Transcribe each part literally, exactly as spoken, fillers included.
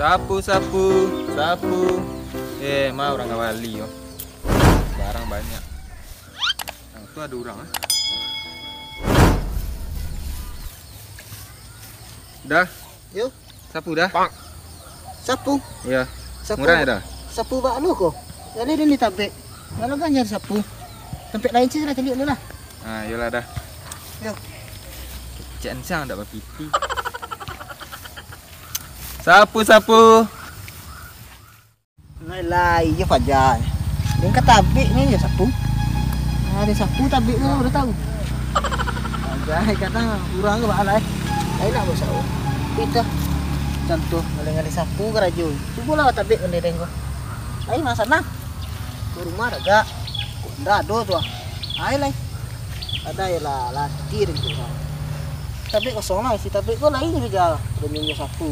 Sapu, sapu, sapu. Eh, ma urang ka bali ko. Barang banyak. Nah, tu ado urang, eh. Dah. Yo. Sapu dah. Sapu. Iya. Sapu. Murah ya dah. Sapu bak lu ko. Jadi dia ni tabek. Kalau ganjar sapu. Tempat lain sih lah cari lu lah. Ah, iyolah dah. Yo. Kecek siang dak bapiti. Sapu, sapu. Nah, lah, iyo paja. Yang ka tabek ni yo sapu. Ado sapu tabek tu, udah tahu. Paja, kadang urang ke baa lah, eh. Lain nak basawo. Itu. Contoh, ngalih-ngalih sapu karajo. Cubolah tabek ngalih ko. Lain mah sanang. Ke rumah ado gak? Ndak ado tu ah. Ai lai. Ada ya lah, latih dan tu. Tabek kosong lah, isi tabek ko lain saja. Ado nyo sapu.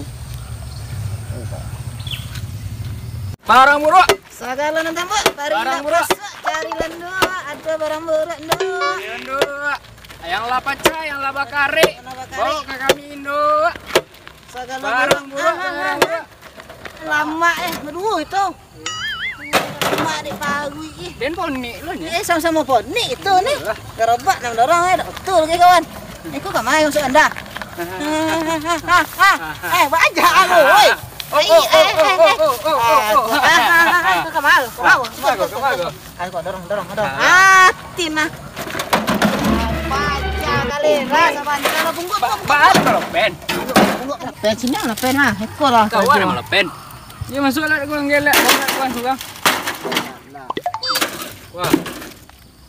Barang buruak. Sagalo nan tambuak, barang buruak. Cari lando, ada barang buruak, ndo. Iya, ndo. Yang lah pacah, yang lah bakarek, bawa ka kami, ndo. Sagalo barang buruak, barang buruak. Lamak, eh, baduo itu. Lamak dek paruik, eh. Den ponik lo ni. Eh, samo-samo ponik itu ni. Gerobak nan dorong, eh, dak betul ke, kawan? Iko ka mai masuak anda. Eh, buek aja aku, oi. Oh, oh, oh, oh, oh, oh, oh, oh. Iko ka mai, ka mai. Ayo, kau dorong, dorong, dorong. Ah. Ati nah. Baca kali, lah, saban. Kalau bungkuk, bungkuk, bungkuk. Ba-, ba-, pen. Bungkuk, pen, sini lah, pen, ha. Eko lah. Kawan sama lah, pen. Dia masuk lah, gua ngelak, gua ngelak, gua suka. Wah.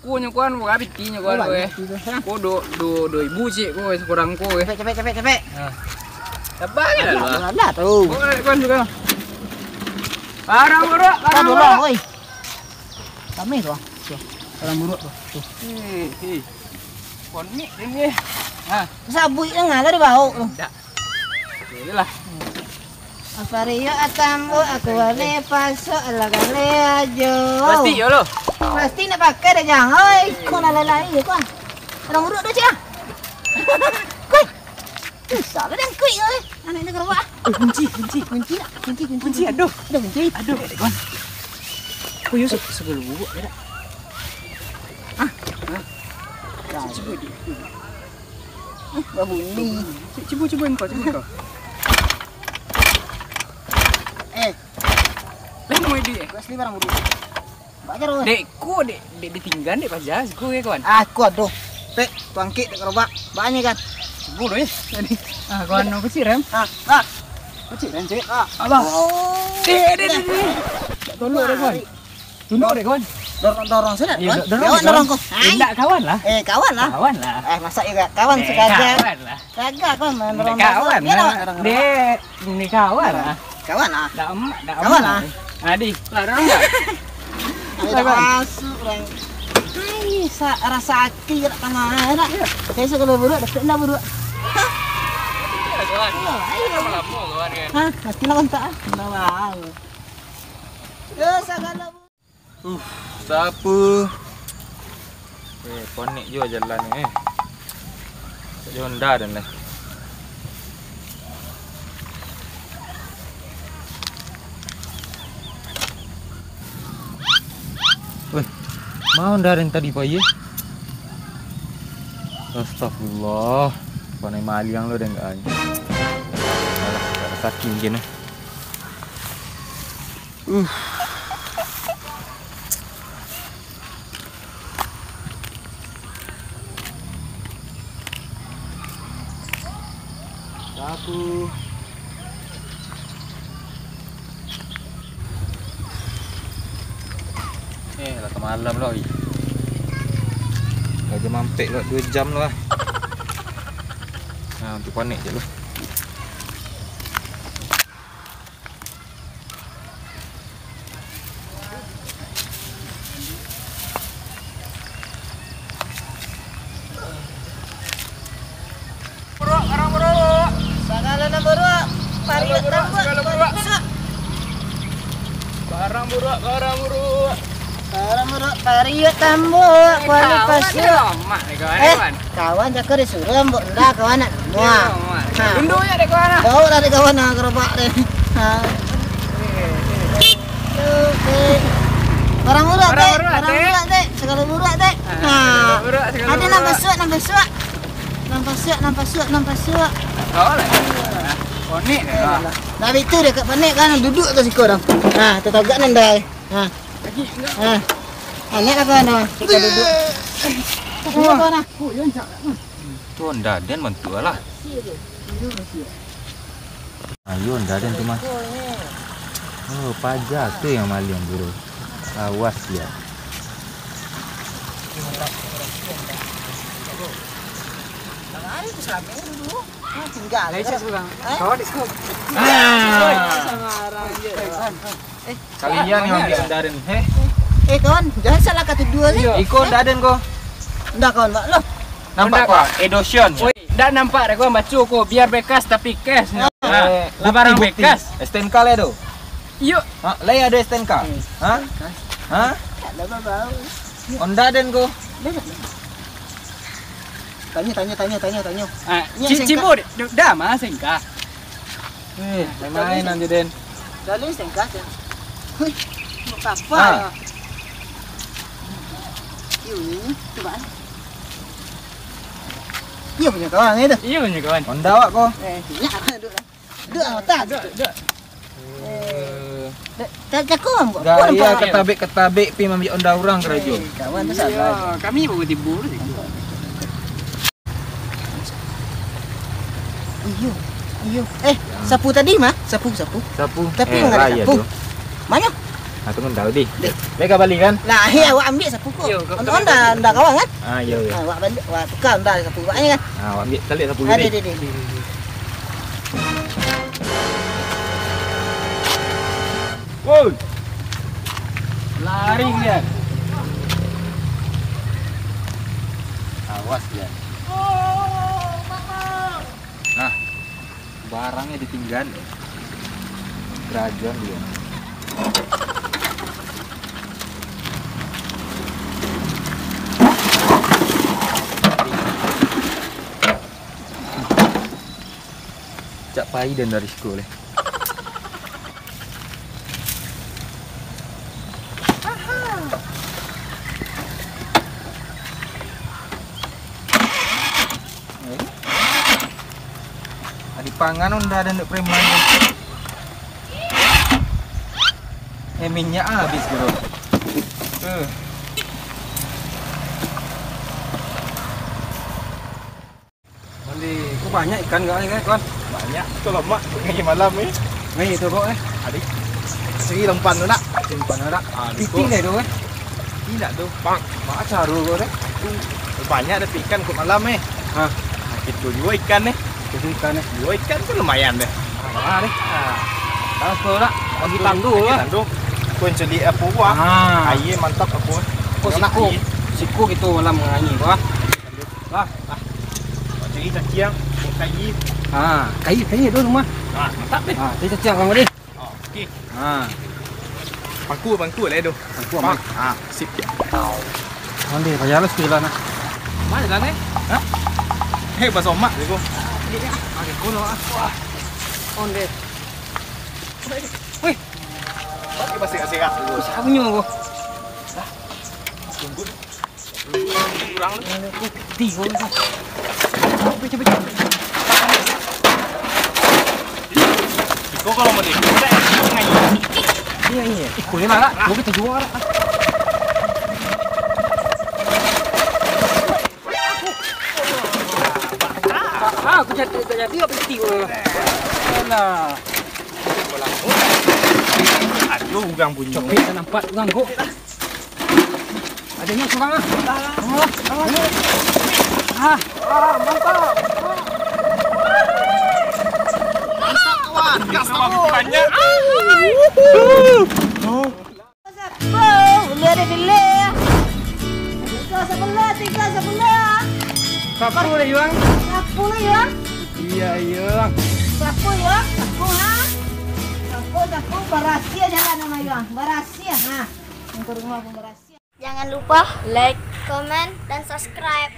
Ku nyo kuan, ku habis ti nyo kuan, oh, ku, eh. Banyak tu, ha. Ku do, do, do ibu cik, ku, eh, sekurang ku, eh. Capek, capek, capek, capek. Ha. Sabar lah, lah. Alah, tu. Ku ngelak, kuan suka. Barang buruak, barang buruak. Oi. Ramai tu, ah. Tu. Barang buruak tu. Tu. Hei, hei. Konik dia ni. Ha. Sabuik tengah lah dia bawa tu. Tak. Yalah. Apa Rio atambo, aku balik pasok lah kali ajo. Plastik yo lo. Plastik nak pakai dah, Jang. Oi, kau lalai-lalai yo, kau. Barang buruak tu, cik, ah. Kau. Susah lah dangkuik kau, eh. Anak ni gerobak. Eh, kunci, kunci. Kunci tak? Kunci, kunci, kunci. Kunci, aduh. Ada kunci. Aduh, kawan. Kau yo, se-, segala buruk, ya tak? Ah. Hah? Cuba di. Eh, babunyi. Cuba, cuba engkau, cuba engkau. Eh. Lain mau di, eh? Kau asli barang buruk. Bajar, weh. Dek, ku dek, dek ditinggan, dek paja, ku ya, kawan. Ah, ku aduh. Pek, tuangkik, dek gerobak. Banyak kan? Bodoh, eh. Tadi. Ah, kawan, apa sih, Rem? Ah, ah. Apa sih, Rem, cik? Ah. Abah. Oh. Dek, dek, dek, dek. Tolong, dek, kawan. Tunduk, dek, kawan. Dorong, dorong, sini, kawan. Dorong, dorong, kawan. Indak, kawan lah. Eh, kawan lah. Kawan lah. Eh, masa juga kawan sengaja. Kawan lah. Kagak, kau main. Dek kawan, dek, dek kawan lah. Kawan lah. Dak emak, dak kawan emak lah. Adi, lah, dorong dak? Ayo, dah masuk, orang. Ai, sa-, rasa hati nak kemana? Saya suka buruk, dapat nak buruk. Iya, kawan. Ayo, ayo. Lama-lama, kawan, kan? Hah? Hati lawan tak? Nggak mau. Yo, sagalo. Uh, sapu. Eh, konek juo jalan ni, eh. Tak ado Honda den lai. Weh, ma Honda den tadi pagi, eh? Astagfirullah. Panai maliang lo den, kan. Alah, tak ado sakik mungkin, eh. Uh. Sapu. Eh, lah ka malam lo, ih. Lah jam ampek lo, duo jam lo, ah. Nah, untuak panek je lo. Buruak, barang buruak. Sagalo nan buruak, pariuak tambuak, sagalo buruak. Barang buruak, barang buruak. Barang buruak, pariuak tambuak, kuali pasir. Eh, kawan, eh, kawan. Kawan, cako disuruh, ambok ndak, kawan, nak semua. Iya, kawan. Ha. Tunduk je dek kawan lah. Bawa lah dek kawan lah, gerobak deh. Ha. Oke. Barang murah, Dek. Barang murah, Dek. Segala murah, Dek. Ha. Ada nambah suak, nambah suak. Nambah suak, nambah suak, nambah suak. Oh, lah. Konek deh. Dah itu dia kat panek kan, duduk atas siko dah. Ha, tatagak nan dah. Ha. Ha. Anak apa no? Kita duduk. Apa no? Tu Honda den bantuak lah. Ayo, Honda den tu mah. Oh, paja tu yang maliang, bro. Awas ya. Tinggal. Tinggal. Kawan di sini. Ah. Sama orang je. Kalian yang ambil Honda den, heh? Eh, kawan, jangan salah kata dua ni. Iko Honda den ko. Ndak, kawan, Mak, loh. Nampak ko? Edosion. Oi, ndak nampak dek kawan, baco ko, biar bekas tapi cash. Ah. Eh, lah barang bukti, bukti. Bekas. S T N K lah tu. Iyo. Ha, lai ado S T N K? Hmm. Ha? Ha? Ada bau. Honda den ko. Tanya, tanya, tanya, tanya, tanya. Ah, ci-, S T N K. Cibo, dah mah S T N K. Eh, main-main aja, Den. Lalu S T N K aja. Hui, buat apa ya? Iyo, ini, coba. Iyo punya kawan itu. Iyo punya kawan. Honda awak ko. Eh, iya, duduk lah. Duduk lah, otak. Duduk, duduk. Eh, tak cakap, Bang. Gaya ketabek-ketabek pi mambiak Honda urang karajo. Eh, kawan tu salah. Iyo, kami baru tibo tu. Iyo, iyo. Eh, sapu tadi mah? Sapu, sapu. Sapu. Tapi eh, urang ada sapu. Mano? Ah, tunggu, ndak, dih. Lai ka bali kan? Lah, eh, awak ambiak sapu ko. Iyo, ka-, Honda, Honda kawan kan? Ah, iyo, iyo. Ah, awak bali, awak tuka Honda sapu awak ni kan? Ah, awak ambiak saliak sapu ni. Dih, dih, dih, dih. Woi. Lari dia. Awas dia. Nah, barangnyo ditinggaan. Karajoan dia. Cak pai den dari siko leh. Adi pangan Honda dan dek preman. Eh, minyak habis, bro. Eh. Mandi, kok banyak ikan kau ni, kawan? Banyak. Iko lamak, ngayi malam ni. Ngayi tu kok, eh? Adik. Segi lempan tu nak. Lempan tu nak. Ah, titik deh tu, eh. Tidak tu. Bang. Mak caro kau deh. Banyak dah ikan kok malam ni. Ha. Ah, kita jual ikan ni. Kita ikan ni. Jual ikan tu lumayan deh. Ah, deh. Ah. Bagus tu nak. Bagi tandu lah. Tandu. Kau celi apa buah? Ah. Air mantap apa? Kok siko? Siko kita malam ngayi tu, ah. Lah, lah. Cari caciang, buat kayi. Ha, kayi, kayi tu rumah. Ha, mantap deh. Ha, cari caciang kamu deh. Oh, okey. Ha. Pangku, pangku lah tu. Pangku aman. Ha, sip. Mandi, payah lah sepeda nak. Mana jalan ni? Ha? Hei, bahasa omak je ko. Okey, ah. Okey, ko lah. Wah. On deh. Wih. Okey, masih, masih, Kak. Siapa nyo ko? Tunggu. Kurang tu. Tigo lah. Capek, capek, capek. Iko kalau mau di-, iya, iya. Iko ni lah, Kak. Iko kita jual, Kak. Ah, aku jadi, jadi apa jadi? Alah. Aduh, urang bunyi. Copet tak nampak urang kok. Adanya surang ah. Ah, ah, mantap. Mantap, kawan. Gas, kawan. Banyak. Sapu, lu ada delay. Tiga sebelah, tiga sebelah. Sapu lah, Yuang. Sapu lah, Yuang. Iya, Yuang. Sapu, Yuang. Sapu, ha? Sapu, sapu. Barasiah jalan sama Yuang. Barasiah, ha. Yang ke rumah pun barasiah. Jangan lupa like, comment, dan subscribe.